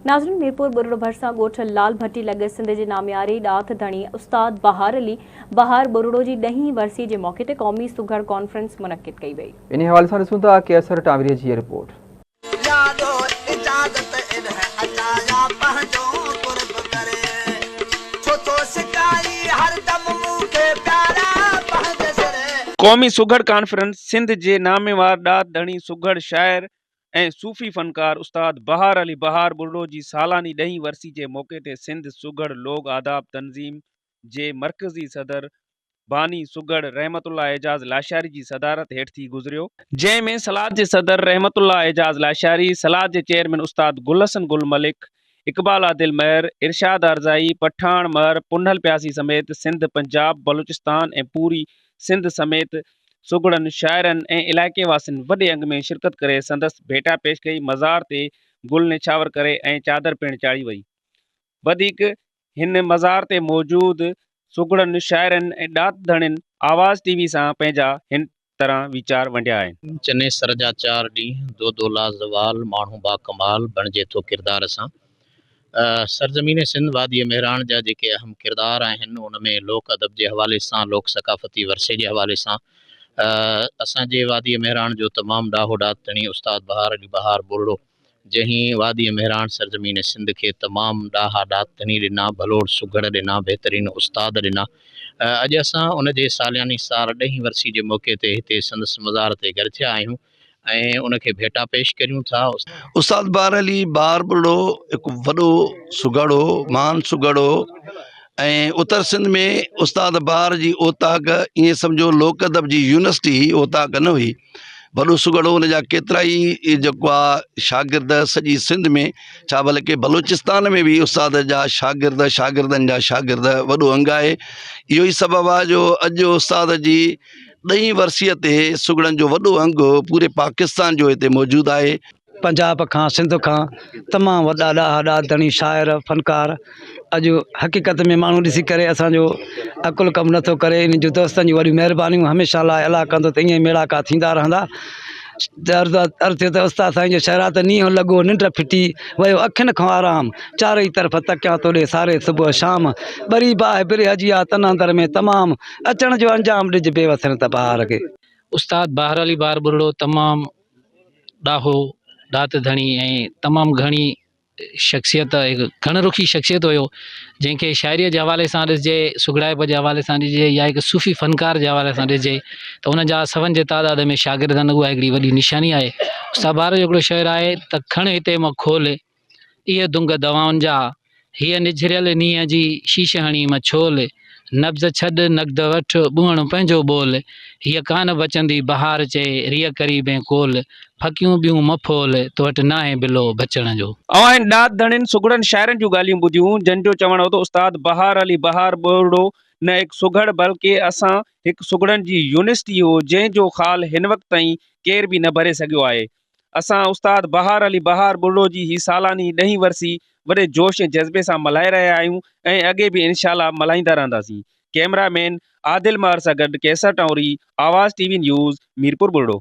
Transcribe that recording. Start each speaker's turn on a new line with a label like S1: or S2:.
S1: ناظرين ميرپور ٻرڙو ڀرسان ڳوٺ لال ڀٽي لڳ سنڌ جي نامياري ڏات ڌڻي استاد بهار علي بهار ٻرڙو جي ڏهين ورسي جي موقعي تي قومي سگهڙ ڪانفرنس منعقد ڪئي وئي.
S2: انهي حوالي سان ڏسون ٿا ڪيسر ٽانوري جي هيء رپورٽ.
S3: قومي سگهڙ ڪانفرنس سنڌ جي ناميوار ڏات ڌڻي سگهڙ شاعر ۽ صوفي فنڪار استاد بهار علي بهار ٻرڙو جي سالاني ڏهين ورسي جي موقعي تي سنڌ سگهڙ لوڪ آداب تنظيم جي مرڪزي صدر باني سگهڙ رحمت الله اعجاز لاشاري جي صدارت هيٺ ٿي گذريو، جنهن ۾ سلاد جي صدر رحمت الله اعجاز لاشاري، سلاد جي چيئرمين استاد گل حسن گل ملڪ، اقبال عادل مهر، ارشاد آرزائي، پٺاڻ مهر، پنهل پياسي سميت سنڌ، پنجاب، بلوچستان ۽ پوري سنڌ سميت سگهڙن، شاعرن ۽ علائقي واسين وڏي انگ ۾ شرڪت ڪري سندس ڀيٽا پيش ڪئي، مزار تي گل نڇاور ڪري ۽ چادر پڻ چاڙهي وئي. وڌيڪ هن مزار تي موجود سگهڙن، شاعرن ۽ ڏات ڌڻين آواز ٽي وي سان پنهنجا هن طرح ويچار ونڊيا آهن.
S4: چنيسر جا چار ڏينهن، دودو لازوال، ماڻهو باڪمال، بڻجي ٿو ڪردار سان. سرزمين سنڌ واديء مهراڻ جا جيڪي اهم ڪردار آهن، ان ۾ لوڪ ادب جي حوالي سان، لوڪ ثقافتي ورثي جي حوالي سان اسان جي واديء مهراڻ جو تمام ڏاهو ڏات ڌڻي استاد بهار علي بهار ٻرڙو، جنهن واديء مهراڻ سرزمين سنڌ کي تمام ڏاها ڏات ڌڻي ڏنا، ڀلوڙ سگهڙ ڏنا، بهترين استاد ڏنا. اڄ اسان ان جي سالياني سال ڏهين ورسي جي موقعي تي هتي سندس مزار تي گڏ ٿيا آهيون. ۽ ان کي ڀيٽا پيش ڪريون ٿا.
S5: استاد بهار علي بهار ٻرڙو هڪ وڏو سگهڙ هو، مهان سگهڙ هو ۽ اتر سنڌ ۾ استاد بهار جي اوطاق ائين سمجهو لوڪ ادب جي يونيورسٽي هئي اوطاق نه هئي. وڏو سگهڙ هو ان جا ڪيترا ئي جيڪو آ شاگرد سڄي سنڌ ۾ ڇا بلڪه بلوچستان ۾ به استاد جا شاگرد شاگردن جا شاگرد وڏو انگ آهي. اهو ئي سبب آ جو اڄ استاد جي ڏهين ورسيء تي سگهڙن جو وڏو انگ پوري پاڪستان جو هتي موجود آهي.
S6: پنجاب کان سنڌ کان تمام وڏا ڏاها ڏات ڌڻي شاعر فنڪار اڄ حقيقت ۾ ماڻهو ڏسي ڪري اسان جو عقل ڪم نٿو ڪري انهن جون دوستن جون وڏيون مهربانيون هميشه لاء الله ڪندو ته ائين ئي ميڙاڪا ٿيندا رهندا عرض عرض ٿيو ته استاد سائين جو شعر آ ته نينهن لڳو ننڊ ڦٽي ويو اکين کان آرام چارئي طرف تڪيان توڏي ساري صبح شام ٻري باهه برهه جي آ تن اندر ۾ تمام اچڻ جو انجام ڏج بي وسڻ ته بهار کي.
S7: استاد بهار علي بهار ٻرڙو تمام ڏاهو، ڏات ڌڻي ۽ تمام گهڻي شخصيت هڪ گهڻ رخي شخصيت هيو جنهن کي شاعريء جي حوالي سان ڏسجي، سگهڙائپ جي حوالي سان ڏسجي يا هڪ صوفي فنڪار جي حوالي سان ڏسجي ته ان جا سون جي تعداد ۾ شاگرد آهن اها هڪڙي وڏي نشاني آهي. استاد بهار جو هڪڙو شعر آهي ته کڻ هتي م کول اهي دنگ دوائن جا، هيء نجهريل نينهن جي شيش هڻي م ڇول، نبض ڇڏ نقد وٺ، ٻوهڻ پنهنجو ٻول، هيء ڪانه بچندي بهار چئي، ريء قريبين ڪول، ڦڪيون ٻيون م ڦول، تو وٽ ناهي بلو بچڻ جو.
S3: اوهان هن ڏات ڌڻين سگهڙن شاعرن جون ڳالهيون ٻڌيون، جن جو چوڻ هو ته استاد بهار علي بهار ٻرڙو نه هڪ سگهڙ بلڪه اسان هڪ سگهڙن جي يونيورسٽي هو، جنهن جو خال هن وقت تائين ڪير به نه ڀري سگهيو آهي. اسان استاد بهار علي بهار ٻرڙو جي هي سالاني ڏهين ورسي وڏي جوش ۽ جذبي سان ملهائي رهيا آهيون ۽ اڳي به انشاء الله ملهائيندا رهنداسين. ڪئميرا مين عادل مهر سان گڏ Qaiser Tanwari, Awaz T V news, Mirpur Buriro.